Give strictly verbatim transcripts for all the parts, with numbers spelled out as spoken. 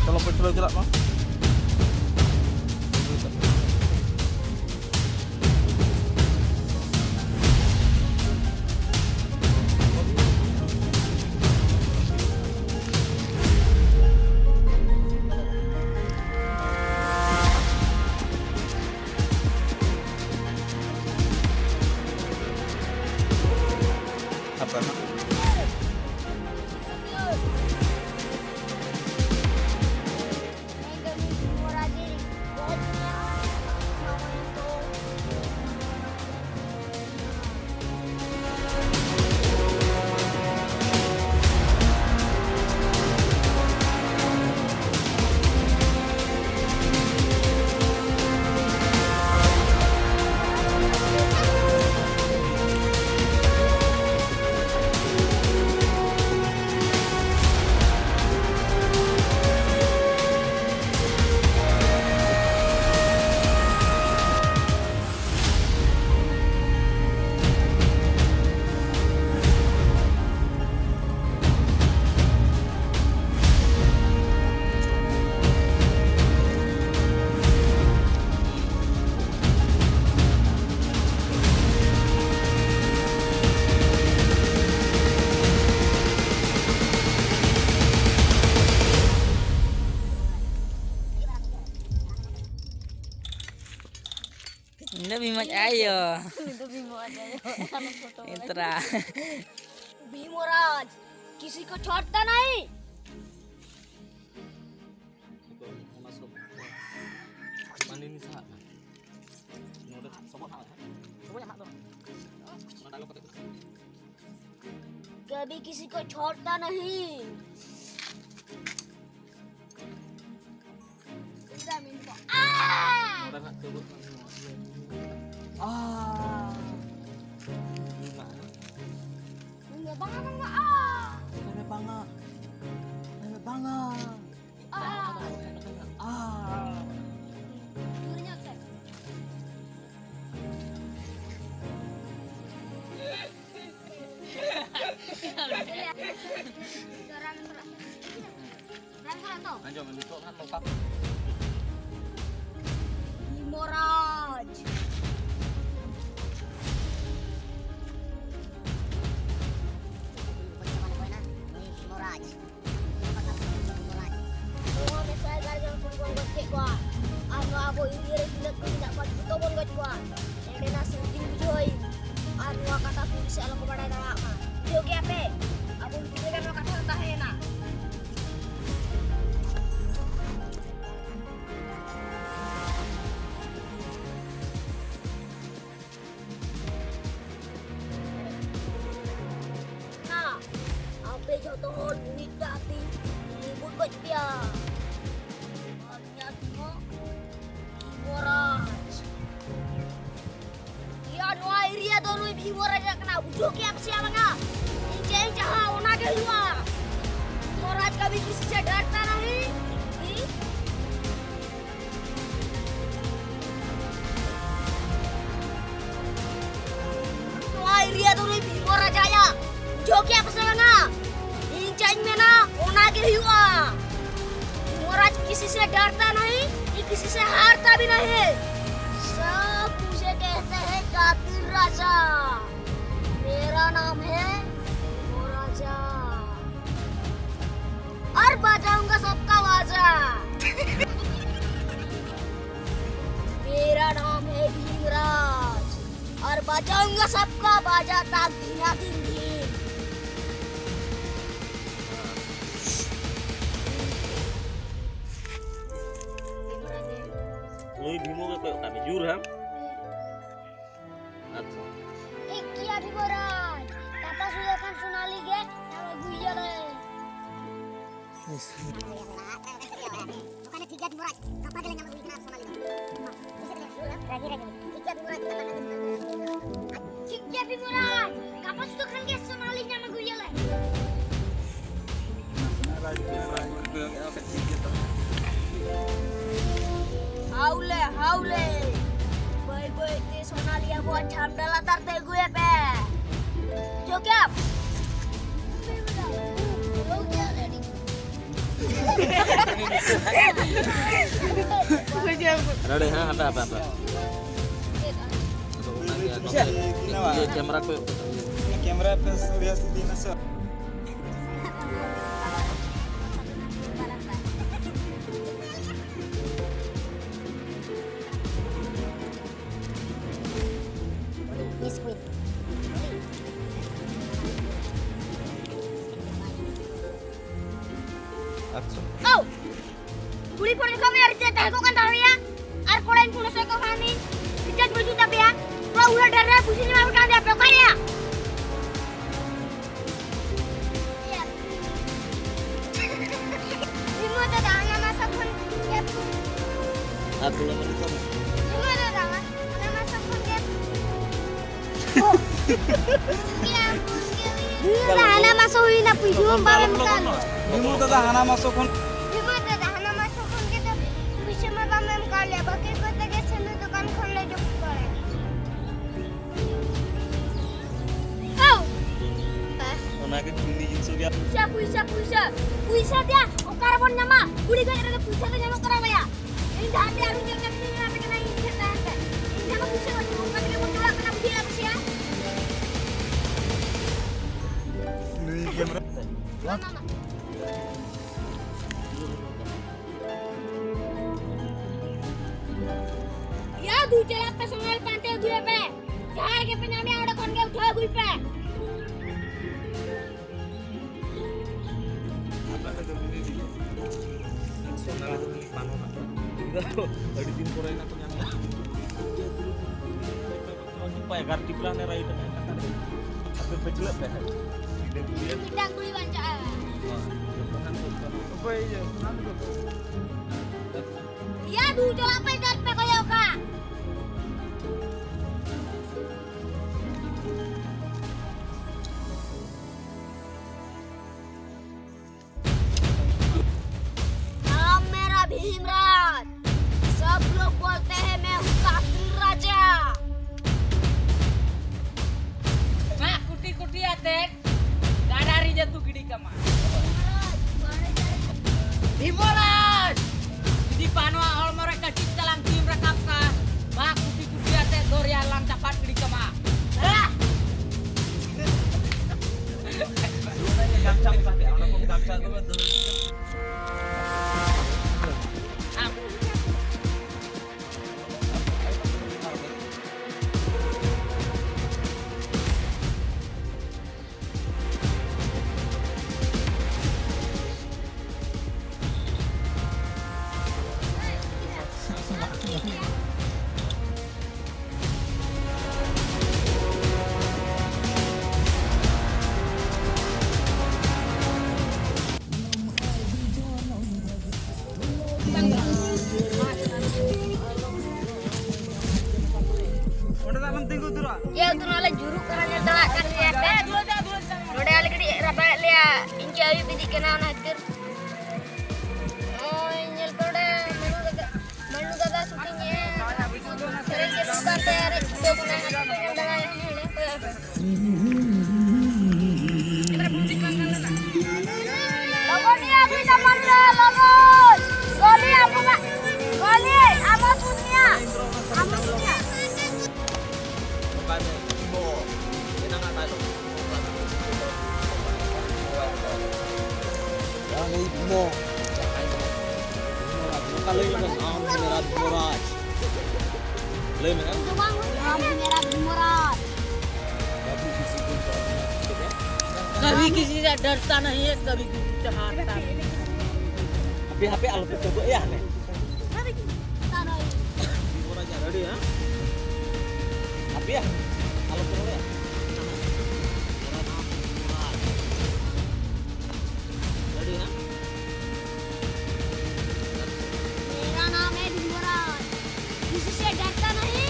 ᱪᱚᱞᱚ, ᱯᱮ ᱪᱚᱞᱚ, ᱪᱟᱞᱟᱜ ᱢᱟ᱾ ᱟᱯᱮ ᱦᱚᱸ᱾ ᱤᱧ ᱫᱚ ᱵᱤᱢᱚᱡᱽ ᱟᱭᱳ᱾ ᱩᱱᱤ ᱫᱚ ᱵᱤᱢᱚᱡᱽ ᱟᱭᱳ᱾ ᱮᱱᱛᱨᱟ᱾ भीमराज, किसी को छोड़ता नहीं। ᱚᱱᱟ ᱥᱚᱵ ᱢᱟᱱᱮ ᱱᱤᱥᱟ ᱱᱚᱰᱮ ᱥᱚᱵᱚᱫ ᱟᱢᱟᱜ ᱥᱚᱵᱚᱫ ᱟᱢᱟᱜ ᱫᱚ ᱚᱱᱟ ᱰᱟᱭᱞᱚᱜ ᱠᱟᱛᱮ ᱠᱟᱹᱵᱷᱤ ᱠᱤᱥᱤ ᱠᱚ ᱪᱷᱳᱲᱛᱟ ᱱᱟᱦᱤ᱾ ᱱᱚᱰᱮ ᱱᱟᱜ ᱪᱟᱹᱵᱩᱜ ᱠᱟᱱ ᱛᱟᱢᱟ᱾ ᱵᱟᱝᱟ, ᱵᱟᱝᱟ, ᱵᱟᱝᱟ᱾ ᱟᱸᱡᱚᱢ ᱢᱮ, ᱱᱤᱛᱚᱜ ᱦᱟᱸᱜ ᱱᱚᱝᱠᱟ᱾ ᱵᱷᱤᱢᱚᱨᱟᱡᱽ᱾ ᱵᱷᱤᱢᱚᱨᱟᱡᱽ᱾ ᱱᱚᱣᱟ ᱢᱮᱥᱟᱭ ᱜᱟᱨᱡᱮᱱ ᱠᱚ ᱵᱚᱱ ᱜᱚᱡ ᱠᱮᱫ ᱠᱚᱣᱟ᱾ ᱟᱨ ᱱᱚᱣᱟ ᱟᱵᱚ ᱮᱨᱤᱭᱟ ᱨᱮ ᱛᱤᱱᱟᱹᱜ ᱠᱚ ᱢᱮᱱᱟᱜ ᱠᱚᱣᱟ, ᱡᱚᱛᱚ ᱵᱚᱱ ᱜᱚᱡ ᱠᱚᱣᱟ᱾ ᱮᱸᱰᱮᱱᱟᱜ ᱥᱟᱹᱱᱛᱤᱧ ᱵᱩᱡᱷᱟᱹᱣᱟᱹᱧ᱾ ᱟᱨ ᱱᱚᱣᱟ ᱠᱟᱛᱷᱟ ᱯᱩᱞᱤᱥ ᱟᱞᱚ ᱠᱚ ᱵᱟᱲᱟᱭ ᱫᱟᱲᱮᱭᱟᱜ ᱢᱟ᱾ ᱵᱩᱡᱷᱟᱹᱣ ᱠᱮᱜᱼᱟ ᱯᱮ? ᱟᱵᱚ ᱵᱷᱤᱛᱨᱤ ᱨᱮᱜᱮ ᱱᱚᱣᱟ ᱠᱟᱛᱷᱟ ᱫᱚ ᱛᱟᱦᱮᱸᱭᱮᱱᱟ᱾ ᱱᱟ, ᱟᱯᱮ ᱡᱚᱛᱚ ᱦᱚᱲ ᱢᱤᱫ ᱫᱟᱜ ᱛᱮ ᱵᱚᱱ ᱜᱚᱡ ᱯᱮᱭᱟ᱾ ᱟᱨ ᱤᱧᱟᱹᱜ ᱫᱚ ᱵᱷᱤᱢᱚᱨᱟᱡᱽ᱾ ᱤᱭᱟ, ᱱᱚᱣᱟ ᱮᱨᱤᱭᱟ ᱫᱚ ᱱᱩᱭ ᱵᱷᱤᱢᱚᱨᱟᱡᱽ ᱟᱜ ᱠᱟᱱᱟ, ᱵᱩᱡᱷᱟᱹᱣ ᱠᱮᱜᱼᱟ ᱯᱮ ᱥᱮ ᱵᱟᱝᱟ? ᱤᱧ ᱪᱮᱫ ᱤᱧ ᱪᱟᱦᱟ, ᱚᱱᱟ ᱜᱮ ᱦᱩᱭᱩᱜᱼᱟ᱾ ᱵᱷᱤᱢᱚᱨᱟᱡᱽ ᱠᱟᱵᱷᱤ ᱠᱤᱥᱤ ᱥᱮ ᱰᱟᱨᱛᱟ ᱱᱟᱦᱤ᱾ ᱦᱤ? ᱱᱚᱣᱟ ᱮᱨᱤᱭᱟ ᱫᱚ ᱱᱩᱭ ᱵᱷᱤᱢᱚ ᱨᱟᱡᱟᱭᱟ᱾ ᱵᱩᱡᱷᱟᱹᱣ ᱠᱮᱜᱼᱟ ᱯᱮ ᱥᱮ ᱵᱟᱝᱟ? ᱤᱧ ᱪᱮᱫ ᱤᱧ ᱢᱮᱱᱟ, ᱚᱱᱟ ᱜᱮ ᱦᱩᱭᱩᱜᱼᱟ᱾ ᱵᱷᱤᱢᱚ ᱨᱟᱡᱽ ᱠᱤᱥᱤ ᱥᱮ ᱰᱟᱨᱛᱟ ᱱᱟᱦᱤ, ᱤᱧ ᱠᱤᱥᱤ ᱥᱮ ᱦᱟᱨᱛᱟ ᱵᱤ ᱱᱟᱦᱤ᱾ सब मुझे कहते हैं कातिल राजा। मेरा नाम है भीमो राजा। और बजाऊंगा सबका बाजा। मेरा नाम है भीमराज और बजाऊंगा सबका बाजा ताक धीना धिन धिन। ᱱᱩᱭ ᱵᱷᱤᱢᱚ ᱜᱮ ᱠᱚᱭᱚᱜ ᱠᱟᱜ ᱢᱮ, ᱡᱩᱨ ᱦᱟᱢ᱾ ᱟᱪᱪᱷᱟ᱾ ᱴᱷᱤᱠ ᱜᱮᱭᱟ ᱵᱷᱤᱢᱚᱨᱟᱡᱽ, ᱜᱟᱯᱟ ᱥᱩᱫᱷᱟᱹ ᱠᱷᱟᱱ ᱥᱳᱱᱟᱞᱤ ᱜᱮ ᱧᱟᱢ ᱟᱹᱜᱩᱭᱮᱭᱟᱞᱮ᱾ ᱫᱚᱠᱟᱱᱮ ᱴᱷᱤᱠ ᱜᱮᱭᱟ ᱵᱷᱤᱢᱚᱨᱟᱡᱽ, ᱜᱟᱯᱟ ᱜᱮᱞᱮ ᱧᱟᱢ ᱟᱹᱜᱩᱭ ᱠᱟᱱᱟ ᱥᱳᱱᱟᱞᱤ ᱫᱚ᱾ ᱨᱟᱹᱜᱤ, ᱨᱟᱹᱜᱤ᱾ ᱴᱷᱤᱠ ᱜᱮᱭᱟ ᱵᱷᱤᱢᱚᱨᱟᱡᱽ, ᱜᱟᱯᱟ ᱥᱩᱫᱷᱟᱹ ᱠᱷᱟᱱ ᱜᱮ ᱥᱳᱱᱟᱞᱤ ᱧᱟᱢ ᱟᱹᱜᱩᱭᱮᱭᱟᱞᱮ᱾ ᱦᱟᱣᱞᱮ, ᱦᱟᱣᱞᱮ᱾ ᱵᱟᱹᱭ ᱵᱟᱹᱭ ᱛᱮ ᱥᱳᱱᱟᱞᱤ ᱟᱵᱚᱣᱟᱜ ᱡᱷᱟᱱᱰᱟ ᱞᱟᱛᱟᱨ ᱛᱮ ᱟᱹᱜᱩᱭᱮ ᱯᱮ᱾ ᱵᱩᱡᱷᱟᱹᱣ ᱠᱮᱜᱼᱟᱢ? ᱨᱮᱰᱤ, ᱦᱮᱸ, ᱦᱟᱯᱮ, ᱦᱟᱯᱮ, ᱦᱟᱯᱮ᱾ ᱟᱫᱚ ᱚᱱᱟᱜᱮ ᱟᱫᱚ ᱤᱭᱟᱹ ᱠᱮᱢᱮᱨᱟ ᱠᱚ᱾ ᱠᱮᱢᱮᱨᱟ ᱯᱮ ᱥᱩᱨ ᱨᱮ ᱥᱤᱫᱷᱤ ᱱᱟᱥᱮ᱾ ᱵᱤᱥᱠᱩᱴ᱾ ᱟᱪᱪᱷᱟ᱾ ᱳ! ᱠᱩᱲᱤ ᱯᱷᱳᱱ ᱠᱚ ᱢᱮ, ᱨᱤᱪᱟᱨᱡᱽ ᱛᱟᱦᱮᱸ ᱠᱚᱜ ᱠᱟᱱ ᱛᱟᱞᱮᱭᱟ᱾ ᱟᱨ ᱠᱚᱲᱟᱧ ᱯᱷᱳᱱ ᱥᱮ ᱠᱚ ᱠᱷᱟᱱᱤᱧ, ᱨᱤᱪᱟᱨᱡᱽ ᱵᱟᱹᱪᱩᱜ ᱛᱟᱯᱮᱭᱟ᱾ ᱛᱚ ᱩᱱᱟᱹᱜ ᱰᱷᱮᱨ ᱨᱮ ᱯᱩᱭᱥᱟᱹᱧ ᱮᱢᱟ ᱯᱮ ᱠᱟᱱ ᱛᱟᱯᱮᱭᱟ, ᱚᱠᱟᱭᱮᱭᱟ? ᱤᱢᱟᱹ ᱫᱟᱫᱟ, ᱦᱟᱱᱟ ᱢᱟᱥᱟ ᱠᱷᱚᱱ ᱜᱮ ᱯᱩ- ᱟᱨ ᱫᱩᱲᱩᱵ ᱢᱮ ᱱᱤᱛᱚᱜ ᱫᱚ᱾ ᱤᱢᱟᱹ ᱫᱟᱫᱟ, ᱦᱟᱱᱟ ᱢᱟᱥᱟ ᱠᱷᱚᱱ ᱜᱮ ᱯᱩ- ᱤᱢᱟᱹ ᱫᱟᱫᱟ, ᱦᱟᱱᱟ ᱢᱟᱥᱟ ᱦᱩᱭᱱᱟ, ᱯᱩᱭᱥᱟᱹ ᱵᱟᱢ ᱮᱢ ᱠᱟᱱ᱾ ᱤᱢᱟᱹ ᱫᱟᱫᱟ, ᱦᱟᱱᱟ ᱢᱟᱥᱟ ᱠᱷᱚᱱ᱾ ᱤᱢᱟᱹ ᱫᱟᱫᱟ, ᱦᱟᱱᱟ ᱢᱟᱥᱟ ᱠᱷᱚᱱ ᱜᱮ ᱛᱚ ᱯᱩᱭᱥᱟᱹ ᱢᱟ ᱵᱟᱢ ᱮᱢ ᱠᱟᱣᱞᱮᱭᱟ, ᱵᱟᱹᱠᱤ ᱠᱚᱛᱮ ᱜᱮ ᱥᱮᱱᱩ ᱫᱚᱠᱟᱱ ᱠᱷᱚᱱ ᱞᱮ ᱡᱚᱢ ᱵᱟᱲᱟᱭᱟ᱾ ᱚᱱᱟᱜᱮ ᱠᱩᱞᱤ ᱡᱤᱱᱤᱥ ᱜᱮ᱾ ᱯᱩᱭᱥᱟ, ᱯᱩᱭᱥᱟ, ᱯᱩᱭᱥᱟ, ᱯᱩᱭᱥᱟ ᱫᱮᱭᱟ, ᱚᱠᱟ ᱨᱮᱵᱚᱱ ᱧᱟᱢᱟ? ᱠᱩᱲᱤ ᱜᱤᱫᱽᱨᱟᱹ ᱫᱚ ᱯᱩᱭᱥᱟ ᱫᱚ ᱧᱟᱢᱚᱜ ᱠᱟᱱᱟ ᱵᱟᱭᱟ᱾ ᱤᱧ ᱫᱚ ᱦᱟᱯᱮ ᱟᱹᱞᱩ ᱪᱚᱯ ᱠᱟᱛᱮ ᱤᱧ ᱮᱢᱟ ᱯᱮ ᱠᱟᱱᱟ, ᱤᱧ ᱴᱷᱮᱱ ᱛᱟᱦᱮᱱ ᱯᱮ᱾ ᱤᱧ ᱴᱷᱮᱱ ᱢᱟ ᱯᱩᱭᱥᱟᱹ ᱵᱟᱹᱱᱩᱜᱼᱟ, ᱚᱱᱠᱟ ᱛᱮᱜᱮ ᱵᱚᱱ ᱪᱟᱞᱟᱜ ᱠᱟᱱᱟ, ᱵᱩᱡᱷᱟᱹᱣ ᱫᱟᱢ ᱥᱮ ᱭᱟ? ᱱᱩᱭ ᱠᱮᱢᱨᱟ᱾ ᱢᱟ, ᱢᱟ, ᱢᱟ᱾ ᱭᱟ, ᱫᱩ ᱪᱟᱞᱟᱜ ᱯᱮ, ᱥᱚᱢᱚᱭ ᱯᱟᱱᱛᱮ ᱟᱹᱜᱩᱭᱮ ᱯᱮ᱾ ᱡᱟᱦᱟᱸ ᱨᱮᱜᱮ ᱯᱮ ᱧᱟᱢᱮᱭᱟ, ᱚᱸᱰᱮ ᱠᱷᱚᱱ ᱜᱮ ᱩᱴᱷᱟᱹᱣ ᱟᱹᱜᱩᱭ ᱯᱮ᱾ ᱟᱹᱰᱤ ᱫᱤᱱ ᱯᱚᱨᱮ ᱱᱟ ᱠᱚ ᱧᱟᱢᱮᱭᱟ᱾ ᱯᱟᱭᱜᱟᱨ ᱴᱤᱯᱞᱟ ᱱᱮ ᱨᱟᱭᱤᱴ ᱱᱮ ᱠᱟᱛᱟ ᱨᱮ᱾ ᱟᱯᱮ ᱯᱟᱹᱪᱷᱞᱟᱹᱜ ᱯᱮ᱾ ᱢᱤᱫᱴᱟᱝ ᱠᱩᱲᱤ ᱵᱟᱧᱪᱟᱜᱼᱟ᱾ ᱚᱠᱚᱭ ᱤᱭᱟᱹ? ᱭᱟ, ᱫᱩ ᱪᱟᱞᱟᱜ ᱯᱮ, ᱪᱟᱞᱟᱜ ᱯᱮ, ᱠᱚᱭᱚᱜ ᱠᱟ᱾ नाम मेरा भीमराज, सब लोग बोलते हैं मैं हूँ कातिल राजा। ᱢᱟ ᱠᱩᱴᱤ ᱠᱩᱴᱤ ᱟᱛᱮ ᱜᱟᱰᱟ ᱨᱮ ᱡᱟᱹᱛᱩ ᱜᱤᱰᱤ ᱠᱟᱢᱟ᱾ ᱡᱮᱦᱮᱛᱩ ᱱᱚᱣᱟ ᱞᱮ ᱡᱩᱨᱩᱜ ᱠᱟᱱᱟ, ᱧᱮᱞ ᱫᱟᱲᱮᱭᱟᱜ ᱠᱟᱱ ᱜᱮᱭᱟ ᱯᱮ᱾ ᱱᱚᱰᱮ ᱟᱞᱮ ᱠᱟᱹᱴᱤᱡ ᱨᱟᱯᱟᱭᱮᱫ ᱞᱮᱭᱟ, ᱤᱧ ᱪᱮ ᱟᱹᱭᱩᱵ ᱤᱫᱤᱜ ᱠᱟᱱᱟ, ᱚᱱᱟ ᱠᱷᱟᱹᱛᱤᱨ᱾ ᱱᱚᱜᱼᱚᱭ ᱧᱮᱞ ᱯᱮ, ᱱᱚᱰᱮ ᱢᱟᱹᱱᱩ ᱫᱟᱫᱟ, ᱢᱟᱹᱱᱩ ᱫᱟᱫᱟ shooting ᱮ ᱥᱮᱨᱮᱧ ᱪᱟᱹᱞᱩ ᱠᱟᱱ ᱛᱟᱭᱟ, ᱟᱨᱮ ᱪᱷᱩᱴᱟᱹᱣ ᱠᱟᱱᱟ, ᱧᱮᱞ ᱫᱟᱲᱮᱭᱟᱜ ᱠᱟᱱᱟ, ᱱᱚᱰᱮ ᱠᱚᱭᱚᱜ ᱯᱮ᱾ ᱞᱚᱜᱚᱱᱤᱭᱟ, ᱟᱹᱜᱩᱭ ᱛᱟᱵᱚᱱ ᱯᱮ, ᱞᱚᱜᱚᱱ᱾ ᱜᱚᱞᱤ, ᱟᱵᱚ ᱢᱟ, ᱜᱚᱞᱤ, ᱟᱵᱚ ᱥᱩᱱᱤᱭᱟ, ᱟᱵᱚ ᱥᱩᱱᱤᱭᱟ᱾ ᱚᱠᱟᱨᱮ ᱵᱷᱤᱢᱚ? ᱮᱱᱟᱝᱟᱜ dialogue᱾ ᱡᱟᱦᱟᱸ ᱞᱟᱹᱭ ᱵᱷᱤᱢᱚ᱾ ᱱᱚᱝᱠᱟ ᱞᱟᱹᱭ ᱢᱮ, ᱱᱟᱢ ᱢᱮᱨᱟ ᱵᱷᱤᱢᱚ ᱨᱟᱡᱽ᱾ ᱞᱟᱹᱭ ᱢᱮ᱾ ᱤᱧ ᱫᱚ ᱵᱟᱝ ᱦᱩᱭᱩᱜ ᱠᱟᱱᱟ᱾ ᱱᱟᱢ ᱢᱮᱨᱟ ᱵᱷᱤᱢᱚ ᱨᱟᱡᱽ᱾ ᱠᱟᱵᱷᱤ ᱠᱤᱥᱤ ᱠᱚ ᱰᱚᱨ ᱱᱟᱦᱤ ᱦᱮ᱾ ᱠᱟᱵᱷᱤ ᱠᱤᱥᱤ ᱥᱮ ᱰᱚᱨᱛᱟ ᱱᱟᱦᱤ ᱦᱮ, ᱠᱟᱵᱷᱤ ᱠᱤᱥᱤ ᱥᱮ ᱦᱟᱨᱛᱟ ᱱᱟᱦᱤ ᱦᱮ᱾ ᱦᱟᱯᱮ, ᱦᱟᱯᱮ, ᱟᱞᱚ ᱯᱮ ᱪᱚᱜᱚᱡ ᱮᱭᱟ ᱦᱟᱱᱮ᱾ ᱛᱟᱨᱚᱭ᱾ ᱵᱷᱤᱢᱚ ᱨᱟᱡᱽ ᱨᱮᱰᱤ, ᱦᱮᱸ? ᱦᱟᱯᱮᱭᱟ, ᱟᱞᱚ ᱯᱮ ᱨᱚᱲᱟ᱾ ᱨᱮᱰᱤ, ᱦᱮᱸ? मेरा नाम है भीमराज। किसी से डरता नहीं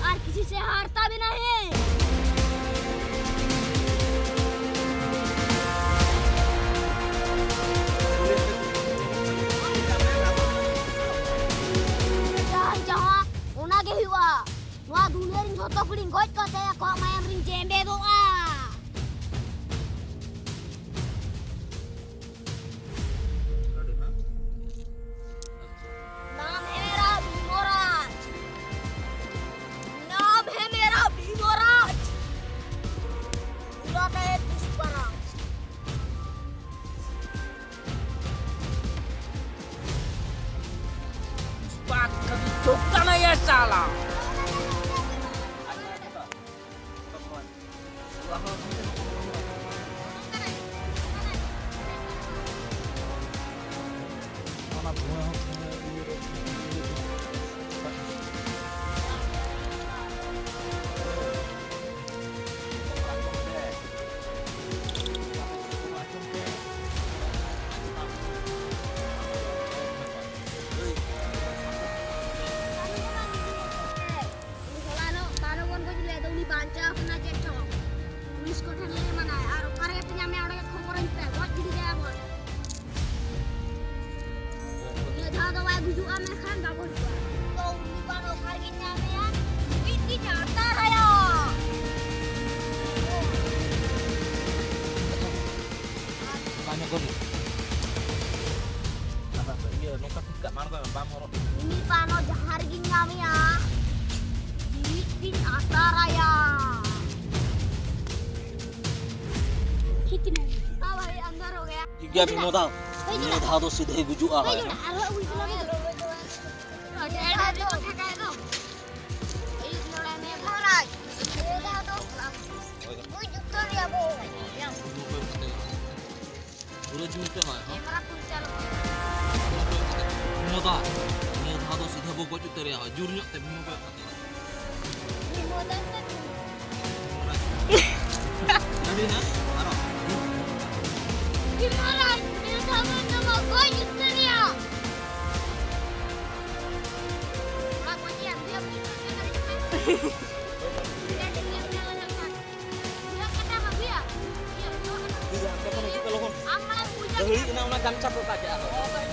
और किसी से हारता भी नहीं। ᱡᱟᱦᱟᱸ ᱡᱟᱦᱟᱸ ᱚᱱᱟ ᱜᱮ ᱦᱩᱭᱩᱜᱼᱟ᱾ ᱱᱚᱣᱟ ᱫᱩᱱᱤᱭᱟᱹ ᱨᱮᱱ ᱡᱷᱚᱛᱚ ᱠᱩᱲᱤᱧ ᱜᱚᱡ ᱠᱚ ᱛᱮ ᱟᱠᱚᱣᱟᱜ ᱢᱟᱭᱟᱢ ᱨᱤᱧ ᱡᱮᱢᱵᱮᱫᱚᱜᱼᱟ᱾ नाम है मेरा भीमराज। नाम है मेरा भीमराज। बुलाता है पुष्पराज। पुष्पा कभी झुकता नहीं है साला। हाँ भाई, अंदर हो गया। ᱴᱷᱤᱠ ᱜᱮᱭᱟ, ᱵᱤᱱᱳᱫᱟ᱾ ᱵᱤᱱᱳᱫᱟ ᱫᱚ ᱥᱤᱫᱷᱟᱹᱭ ᱜᱩᱡᱩᱜᱼᱟ, ᱦᱳᱭ᱾ ᱟᱨᱦᱚᱸ ᱟᱹᱜᱩᱭ ᱛᱟᱞᱟᱝ ᱢᱮ᱾ ᱰᱷᱮᱨ ᱰᱷᱮᱨ ᱠᱚ ᱴᱷᱮᱠᱟᱭ ᱫᱚ᱾ ᱟᱹᱭᱩᱵ ᱱᱚᱲᱮ ᱢᱮ᱾ ᱢᱚᱦᱟᱨᱟᱡᱽ, ᱱᱤᱭᱟᱹ ᱫᱷᱟᱣ ᱫᱚ ᱜᱩᱡ ᱩᱛᱟᱹᱨ ᱭᱟᱵᱚ᱾ ᱯᱩᱨᱟᱹ ᱡᱩᱨ ᱛᱮ ᱦᱚᱭ, ᱦᱚᱸ᱾ ᱠᱮᱢᱮᱨᱟ ᱯᱷᱩᱞ ᱪᱟᱞᱩ᱾ ᱵᱤᱢᱚᱫᱟ, ᱱᱤᱭᱟᱹ ᱫᱷᱟᱣ ᱫᱚ ᱥᱤᱫᱷᱟᱹ ᱵᱚ ᱜᱚᱡ ᱩᱛᱟᱹᱨᱮᱭᱟ, ᱦᱚᱭ, ᱡᱩᱨ ᱧᱚᱜ ᱛᱮ ᱵᱤᱢᱚᱫᱟ ᱠᱟᱛᱮ᱾ ᱵᱤᱢᱚᱫᱟ ᱥᱮ ᱵᱤᱢᱚᱫᱟ? ᱟᱹᱰᱤ ᱱᱟ, ᱟᱨᱚ᱾ ᱵᱤᱢᱚᱫᱟ, ᱱᱤᱭᱟᱹ ᱫᱷᱟᱣ ᱫᱚ ᱵᱚ ᱜᱚᱡ ᱩᱛᱟᱹᱨᱮᱭᱟ᱾ ᱚᱲᱟᱜ ᱠᱚ ᱤᱫᱤᱭᱟ, ᱱᱤᱭᱟᱹ ᱯᱷᱩᱞ ᱪᱟᱞᱩ ᱠᱟᱱᱟ᱾ ᱤᱭᱟᱹ, ᱠᱟᱴᱟ ᱢᱟ ᱵᱤᱭᱟ᱾ ᱤᱭᱟᱹ, ᱤᱭᱟᱹ, ᱟᱢ ᱢᱟᱲᱟᱝ ᱯᱩᱭᱥᱟᱹ ᱫᱟᱹᱦᱲᱤ ᱮᱱᱟ, ᱚᱱᱟ ᱜᱟᱢᱪᱷᱟ ᱠᱚ ᱠᱟᱡᱟ᱾ ᱦᱳᱭ,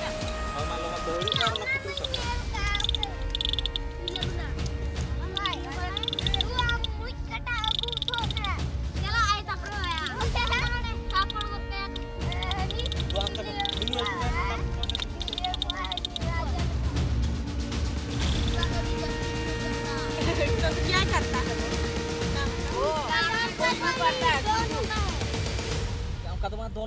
ᱢᱟ, ᱞᱚᱜᱚᱱ ᱫᱟᱹᱦᱲᱤ ᱟᱨ ᱚᱱᱟ ᱯᱩᱴᱩᱨ ᱥᱟᱠᱟᱢ᱾ ᱤᱭᱟᱹ, ᱚᱱᱟ᱾ ᱟᱢ ᱟᱭ, ᱟᱢ ᱟᱭ, ᱛᱩ ᱟᱢ ᱢᱩᱡ ᱠᱟᱴᱟ ᱟᱹᱜᱩ ᱦᱚᱴᱚ ᱠᱟᱜ᱾ ᱪᱟᱞᱟᱜ ᱟᱭ ᱛᱟᱯᱚᱨᱮ ᱟᱭᱟ᱾ ᱛᱟᱯᱚᱨ ᱜᱚᱫ ᱠᱟᱭᱟ᱾ ᱛᱚ, ᱟᱢ ᱛᱟᱠᱚ ᱢᱤᱱᱤ ᱦᱚᱥᱯᱤᱴᱟᱞ ᱨᱮ ᱛᱟᱢ ᱠᱚ ᱚᱸᱰᱮ ᱫᱚ᱾ तो क्या करता है वो? वो, वो करता है, गुड्डू। ᱚᱱᱠᱟ ᱫᱚ ᱵᱟᱝ, ᱫᱚᱱ